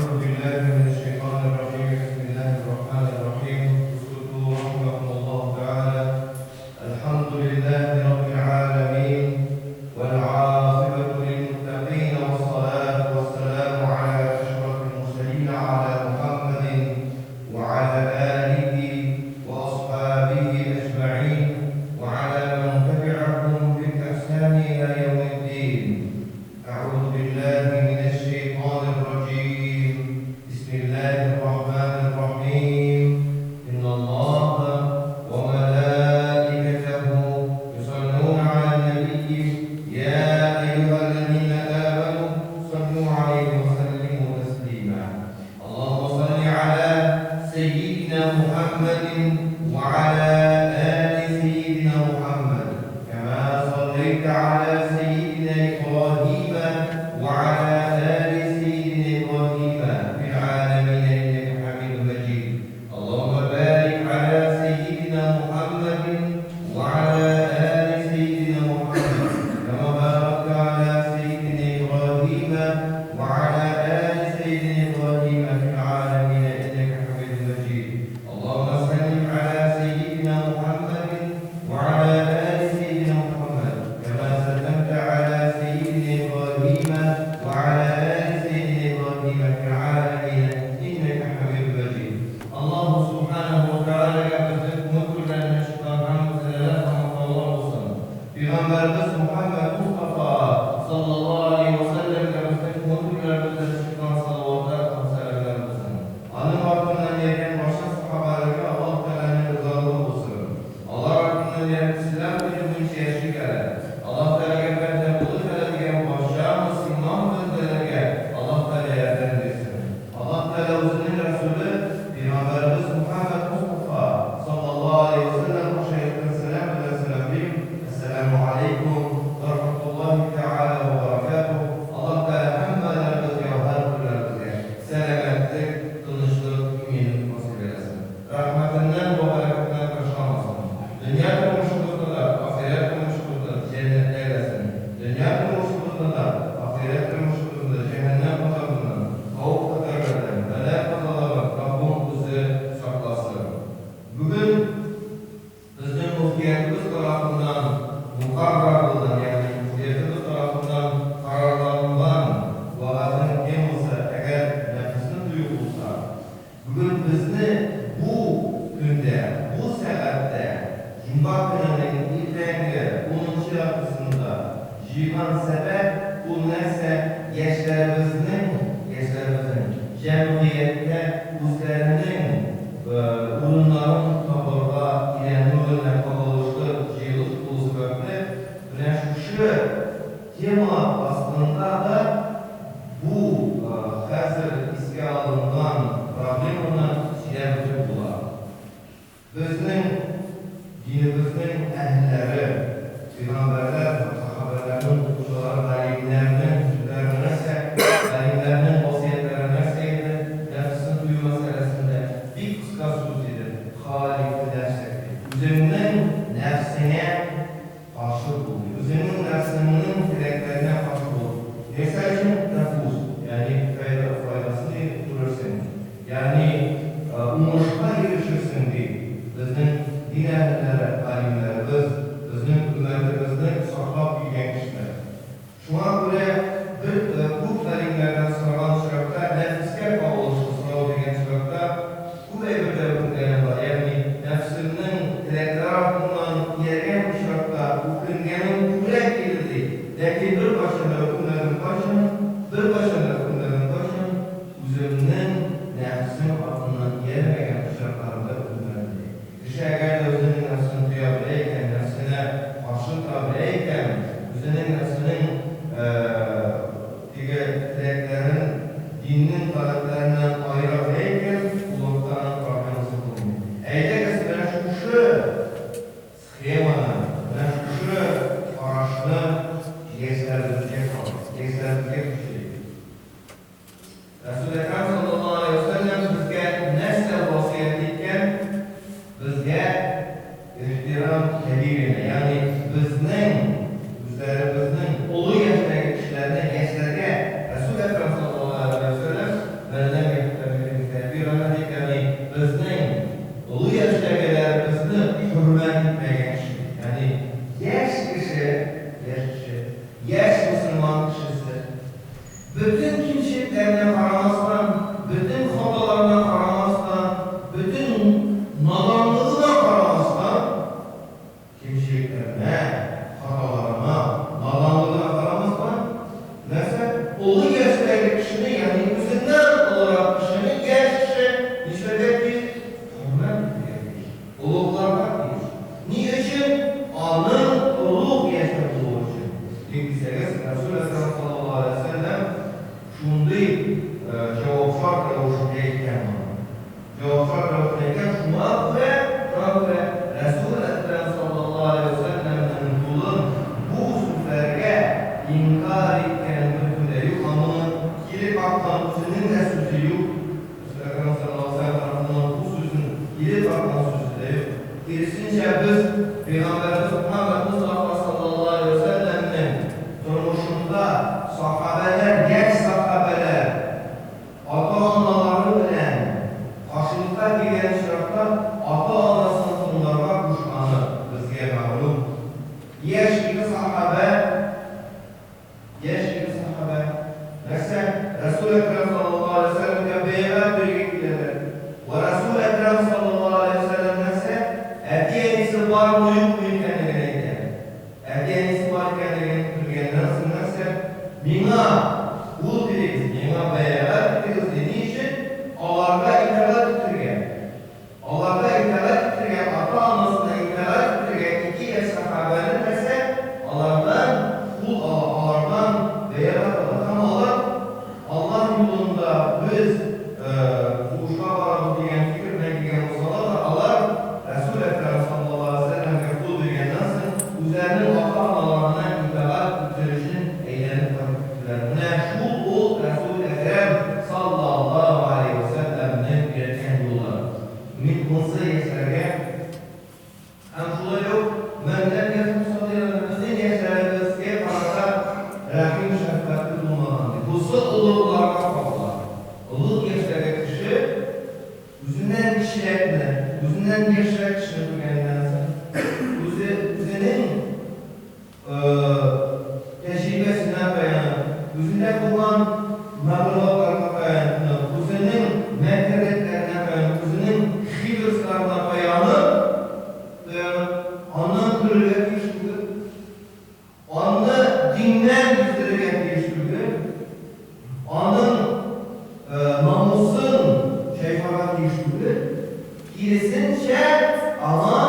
أعوذ بالله من الشيطان الرجيم بسم الله الرحمن الرحيم اسكتوا رحمكم الله تعالى الحمد لله رب العالمين والعاقبة للمتقين والصلاة والسلام على أشرف المرسلين على محمد وعلى آله وأصحابه أجمعين وعلى من تبعهم بالإحسان إلى يوم الدين أعوذ بالله من الشيطان الرجيم بسم الله الرحمن الرحيم إن الله وملائكته يصلون على النبي يا أيها الذين آمنوا صلوا عليه وسلموا تسليما اللهم صل على سيدنا محمد وعلى آل سيدنا محمد كما صليت على سيدنا إبراهيم وعلى آل سيدنا إبراهيم في العالمين إنك حميد مجيد اللهم بارك على سيدنا محمد وعلى آل سيدنا محمد كما باركت على سيدنا إبراهيم وعلى آل سيدنا إبراهيم في العالمين إنك حميد مجيد اللهم سلم على سيدنا محمد وعلى آل سيدنا محمد كما سلمت على سيدنا إبراهيم وعلى آل سيدنا إبراهيم في العالمين إنك حميد مجيد الله سبحانه وتعالى безнең күңел түрләренә чыккан һәм мәсьәләләр һәм мактаулар булсын. Пәйгамбәребез Мухаммад Мустафа саллаллаһу алейһи ва сәлләмгә безнең күңел түрләребездән чыккан салаватлар һәм сәламнәр булсын. Аның артыннан ияргән барча сахабаларга Аллаһ Тәгаләнең ризалыгы булсын. Алар артыннан ияреп ислам дине буенча яшик әле. Аллаһ Тәгаләгә бәндә булыйк әле дигән барча мөселман бәндәләргә Аллаһ Тәгалә ярдәм бирсен. Аллаһ Тәгалә үзенең Рәсүле Пәйгамбәребез Мухаммад Мустафа саллаллаһу алейһи ва сәлләм аша әйткән сәлам белән сәламлим. Әссәламү алейкум ва рахматуллаһи тәгалә ва баракатуһ. Аллаһ Тәгалә һәммәләребезгә ва һәрберләребезгә сәламәтлек, тынычлык, иминлек насыйп әйләсен. Рәхмәтеннән ва бәрәкәтеннән ташламасын. Дөнья тормышыбызны да, ахирәт тормышыбызны да җәннәттә әйләсен. Дөнья тормышыбызны да, ахирәт тормышыбызны да җәһәннәм газабыннан, хәвеф-хәтәрләрдән, бәла-казалардан Раббым үзе сакласын. Бүген безнең мөфтиятебез тарафыннан мукаррар булган, ягъни мөфтиятебез тарафыннан карарланган вәгазьнең темасы әгәр нәфесне тыю булса, бүген безне бу көндә, бу сәгатьтә, җомга көненең иртәнге унынчы яртысында җыйган сәбәп ул нәрсә, яшьләребезнең, яшьләребезнең җәмгыятьтә үзләренең урыннарын табарга өйрәнүенә кагылышлы җыелыш булу сәбәпле, менә шушы тема астында да бу хәзер искә алынган проблеманы сөйләп үтеп була. Безнең динебезнең әһелләре, пәйгамбәрләр һәм сахабәләрнең укучылары, галимнәрнең сүзләре нәрсә, галимнәрнең васыятьләре нәрсә иде, нәфесне тыю мәсьәләсендә бик кыска сүз иде, Халиф нәфсек дип. Үзеңнең нәфсеңә каршы бул ди. Үзеңнең нәфсеңнең теләкләренә каршы бул. Нәрсә өчен? Тәфуз, ягъни файда, файдасын ди, күрерсең. Ягъни уңышка ирешерсең, ди безнең дин әһелләре, галимнәребез, безнең өммәтебезне саклап килгән кешеләр. Шуңа күрә бер күп галимнәрдән сораган очракта, нәфескә кагылышлы сорау биргән очракта, күп әйбердә үкенгәнем бар, ягъни нәфсемнең теләкләре артыннан ияргән очракта үкенгәнем күбрәк иде, ди. Ләкин беркайчан да үкенмәдем, кайчан? Беркайчан да үкенмәдем, кайчан? Үземнең нәфсем артыннан иярмәгән очракларымда үкенмәдем, ди. Кеше әгәр дә үзенең нәфсен тоя белә икән, нәфсенә каршы тора белә икән, үзенең нәфсенең теге теләкләрен диннең таләпләреннән аера белә икән, ул вакытта аның проблемасы булмый. Әйдәгез, менә шушы схеманы, менә шушы карашны яшьләребезгә салыйк, яшьләребезгә күчерик. Рәсүл Әкрам саллаллаһу галәйһи вә сәлләм безгә нәрсә васыять иткән? Безгә ихтирам кәбирина, ягъни безнең үзләребезнең олы яшьтәге кешеләрне, яшьләргә Рәсүл Әкрам саллаллаһу галәйһи вә сәлләм менә сүзе юк. Рәсүл Әкрәм саллаллаһу алейһи ва сәлләм тарафыннан бу сүзнең кире каккан сүзе дә юк. Киресенчә, без Пәйгамбәребез Мөхәммәд Мостафа саллаллаһу алейһи ва сәлләмнең тормышында сахабәләр, яшь сахабәләр ата-аналары белән каршылыкка килгән очракта ата-анасын тыңларга кушканы безгә мәгълүм. Яшь ике сахабә Яшь ике сәхабә, нәрсә, Рәсүл Әкрәм саллаллаһу галәйһи вә сәлләмгә бәйгать бирергә киләләр. Вә Рәсүл Әкрәм саллаллаһу галәйһи вә сәлләм нәрсә, әти-әнисе бармы-юкмы икәнлеген әйтә. Әти-әнисе бар икәнлеген белгәннән соң нәрсә, миңа кул бирегез, миңа бәйгать итегез, ди. Ни өчен? Аларга итагать итергә. Аларга итагать итергә, ата-анасына итагать итергә ике яшь сәхабәне нәрсә, алардан кул ала, алардан бәйгать ала. Һәм алар Аллаһ юлында без сугышка барабыз дигән фикер белән килгән булсалар да, алар Рәсүл Әкрәм саллаллаһу галәйһи ва сәлләмгә кул биргәннән соң, үзләренең ата-аналарына итагать итер өчен әйләнеп кайтып киттеләр. Менә шул ул Рәсүл Әкрәм Саллаллаһу галәйһи вә сәлләмнең өйрәткән юлы. Мин монсы яшьләргә һәм шулай ук мән ләм ярхәм сагыйрана, безнең яшьләребезгә карата рәхим-шәфкатьле булмаган, ди. Бусы олугларга кагыла. Олуг яшьтәге кеше үзеннән кечерәкне, үзеннән яшьрәк кешене күргәннән соң, үзе үзенең тәҗрибәсенә таянып, үзендә булган мәгълүматларга таянып, үзенең мәкерлекләренә таянып, үзенең хитростьларына таянып, таянып, аннан көлергә тиеш түгел, аны диннән биздерергә тиеш түгел, аның намусын чайкарга тиеш түгел, киресенчә, аңа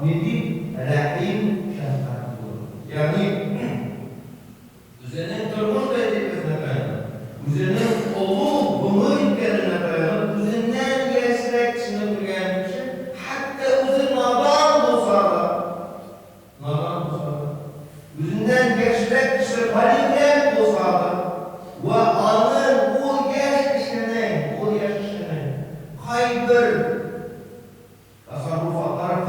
нинди рәхим, шәфкать булыр. Ягъни, үзенең тормыш тәҗрибәсенә таянып, үзенең олуг гомер иткәненә таянып, үзеннән яшьрәк кешене күргән кеше, хәтта үзе надан булса да, Надан булса да, үзеннән яшьрәк кеше галимрәк булса да, вә аның, ул яшь кешенең, ул яшь кешенең кайбер тасарруфатлары,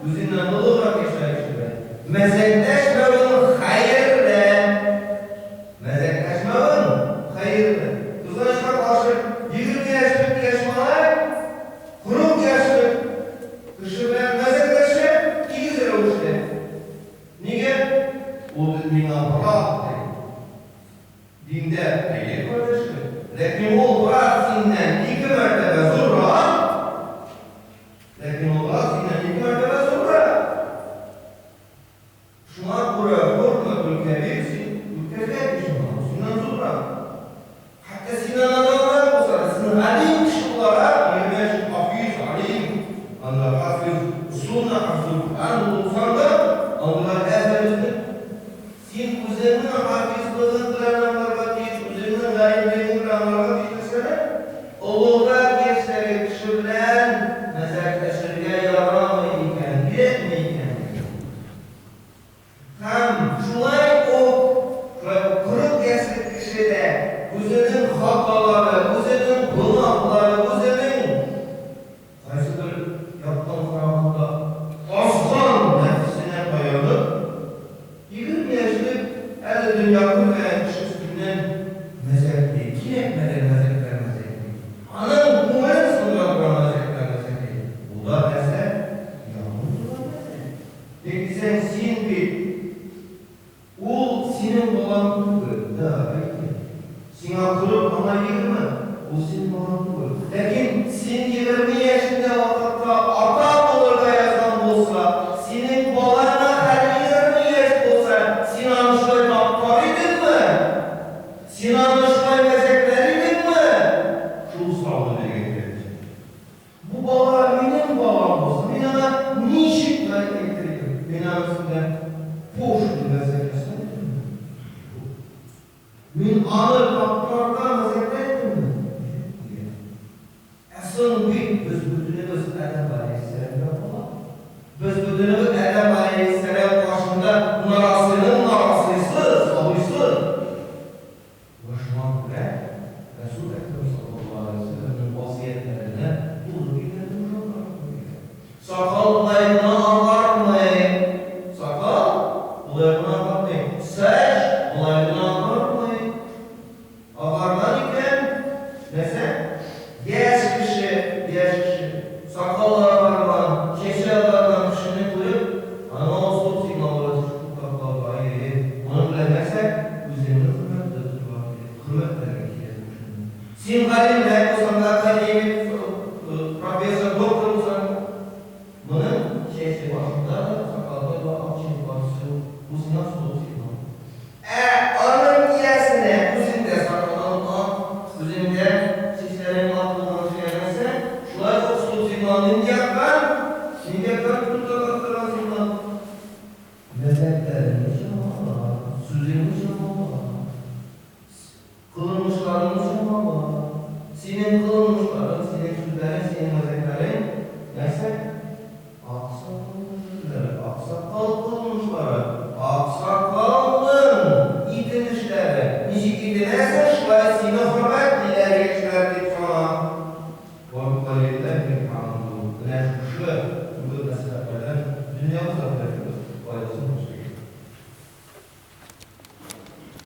Үзеннән олырак яшьтәге кеше белән мәзәкләшмәвең хәерле. Мәзәкләшмәвең хәерле. Кызганычка каршы, 20 яшьлек яшь малай 40 яшьлек кеше белән мәзәкләшә тигез рәвештә. Нигә? Ул бит миңа брат, ди. Диндә әйе, кардәшем. Ләкин ул брат синнән ике мәртәбә зуррак. Ләкин ул брат синнән ике мәртәбә зуррак. Шуңа күрә хөрмәтул кәбир син үткәргә тиеш аңа, ул синнән зуррак. Хәтта синнән наданрак булса да, син галим кеше буларак, 20 яшьлек хафиз, галим, анда хафиз сунна, хафизул Коръән булсаң да, андыйлар әз әле безнең. Син үзеңнең хафизлыгың белән аңларга тиеш, үзеңнең галимлегең белән аңларга тиеш нәрсәне? Олырак яшьтәге кеше белән мәзәкләшергә ярамый икән, кирәкми икән. Һәм шулай ук, шулай ук 40 яшьлек кеше дә үзенең хаталары, үзенең гөнаһлары, үзенең кайсыдыр яктан караганда азган нәфесенә таянып, 20 яшьлек әле дөнья күрмәгән кеше өстеннән мәзәкли, кирәкмәгән мәзәкләр мәзәкли. Аның күңелен сындыра торган мәзәкләр мәзәкли. Бу да нәрсә? Ярамый торган нәрсә. Ник дисәң, син бит ул синең балаң түгел, да, әйе. Сиңа 40, аңа 20, ул синең балаң түгел. Ләкин син 20 яшендә вакытта ата булырга язган булса, синең балаңа хәзер 20 яшь булса, син аны шулай таптар идеңме? Син аны шулай мәзәкләр идеңме? Шул сорауны бирергә кирәк безгә. Бу бала минем балам булса, мин аңа ничек әйтер идем? Мин аның өстендә пошлый мәзәк ясар идемме? Юк. Мин аны таптарга мәзәкләр идемме? Юк, дигән. Ә соң бит без бөтенебез Адәм галәйһиссәламгә бала. Без бөтенебез Адәм галәйһиссәлам каршында нарасыйның нарасыйсы, сабыйсы. Вә шуңа күрә Рәсүл Әкрәм саллаллаһу галәйһи вә сәлләмнең васыятьләренә туры килгән йомшаклар кирәк. Сакал болай гына агармый. Сакал болай гына агармый. Сәч болай гына агармый. Агарган икән, нәрсә? Яшь кеше, яшь кеше, сакалы агарган, чәче агарган кешене күреп, аңа ул стоп сигнал була, туктап калырга, ай-яй-яй, моның белән нәрсә? Үзеңне хөрмәтле тотарга кирәк, хөрмәтләргә кирәк бу кешене. Син галимрәк булсаң да, академик, профессор, доктор булсаң да, моның чәче башында да, сакалында да ак чәч бар, всё, бу сиңа стоп сигнал. Ә аның иясенә үзеңдә сакалың ак, үзеңдә чәчләрең ак булган кешегә нәрсә? Шулай ук стоп сигнал нинди яктан? Нинди яктан туктата торган сигнал? Мәзәкләреңне чамала, сүзеңне чамала, кылынмышларыңны чамала. Синең кылынмышларың, синең сүзләрең, синең мәзәкләрең нәрсә? Аксакалның сүзләре, аксакал кылмышлары, аксакалның итенешләре. Ничек итенәсең, шулай сине хөрмәтлиләр.